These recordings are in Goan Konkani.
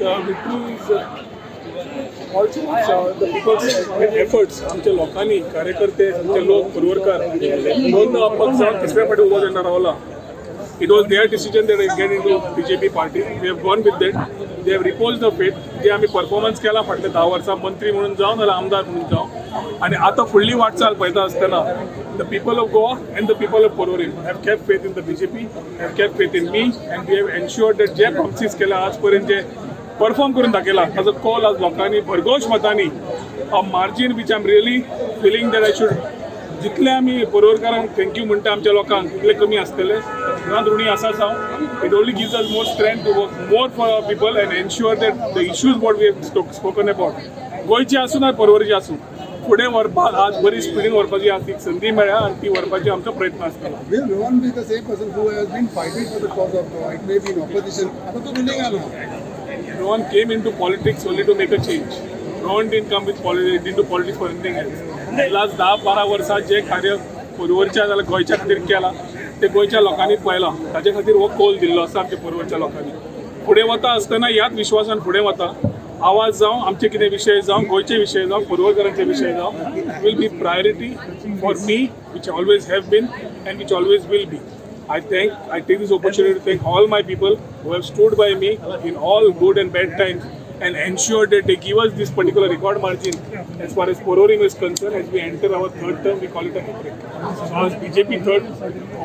Victory is also the people's efforts. आमच्या लोकांनी, कार्यकर्ते, आमचे लोक, पर्वरकार दोनदा अपक्ष जावन तिसऱ्या फावटी उबो जेन्ना रावला, it was their decision that get into BJP party. We have gone with that. They have reposed the faith. जे आमी परफॉर्मन्स केला फाटले 10 वर्सां, मंत्री म्हणून जावं नाजाल्यार आमदार म्हणून जावं, आनी आतां फुडली वाटचाल पळयता आसतना the people of Goa and the people of Porvorim have kept faith in the BJP, have kept faith in me, and we have ensured that J promises केल्या, आज पर्यंत जे परफॉर्म करून दाखयला, ताजो कॉल आज लोकांनी भरघोस मतांनी, a margin which I am really feeling that I should, जितले आमी पर्वरकारांक thank you म्हणटा आमच्या लोकांक, तितले कमी आसतले. सदांच ऋणी आसाच हांव. It only gives us more strength to work more for our people and ensure that the issues what we have spoken about, गोंयची आसूं ना पर्वरीची आसूं, फुडें व्हरपाक आज बरी स्पिडीन व्हरपाची आज एक संदी मेळ्ळ्या आनी ती व्हरपाची आमचो प्रयत्न आसतलो. Will Rohan be the same person who has been fighting for the cause of Goa? It may be in opposition. आता तो ruling आला. Rohan came into politics only to make a change. Rohan didn't come with politics, into politics for anything else. Last 10-12 वर्सां जे कार्य पर्वरच्या जाल्यार गोंयच्या खातीर केलां, ते गोंयच्या लोकांनी पळयलां. ताचे खातीर हो कौल दिल्लो आसा आमच्या पर्वरच्या लोकांनी. फुडें वता आसतना ह्याच विश्वासान फुडें वता. आवाज जावं, आमचे कितें विशय जावं, गोंयचे विशय जावं, पर्वरकारांचे विशय जावं, will be priority for me, which always have been and which always will be. I take this opportunity to thank all my people who have stood by me in all good and bad times and ensured that they give us this particular record margin as far as Porvorim is concerned. As we enter our third term, we call it a hat-trick. So आज बीजेपी थर्ड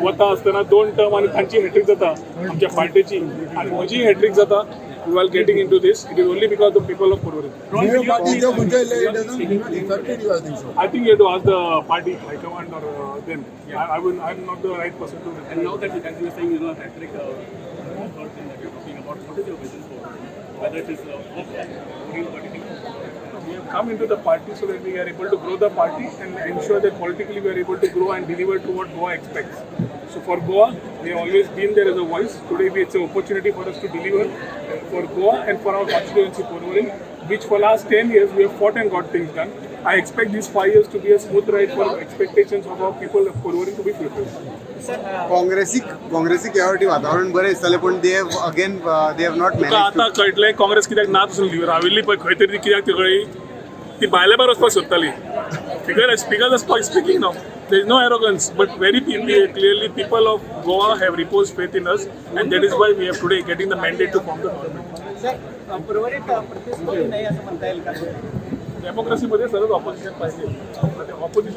वता आसतना दोन टर्म आनी तांची हॅट्रीक जाता आमच्या पार्टीची आनी म्हजी हॅट्रीक जाता while getting into this, it is only because the people of Porvorim. New party जो खंयचे येयले, it hasn't affected you, I think so. I think you have to ask the party high command or them. I'm not the right person to. And now that, as you were saying, hat trick, third thing that you're talking about, what is your vision for whether it is of real party? We have come into the party so that we are able to grow the party and ensure that politically we are able to grow and deliver to what Goa expects. So for Goa, we have always been there as a voice. Today it's an opportunity for us to deliver for Goa and for our constituency Porvorim, which for last 10 years we have fought and got things done. I expect these 5 years to be a smooth ride for expectations of our people of Porvorim to be fulfilled. काँग्रेसीक काँग्रेसीक ह्या फावटी वातावरण बरें दिसतालें, पूण they have again, they have not तुका मॅनेज. आतां कळटलें काँग्रेस कित्याक ना पासून राविल्ली पळय खंय तरी ती कित्याक ती कळ्ळी. ती भायल्या भायर वचपाक सोदताली. Figure speaker speaking now. There is no arrogance, but very clearly people of Goa have reposed faith in us, and that is why we have today getting the mandate to form the government. Sir, उर्वरित प्रतिस्पर्धी नाही असं म्हणता येईल का? डेमोक्रेसीमध्ये सरळ ऑपोजिशन पाहिजे. ऑपोजिशन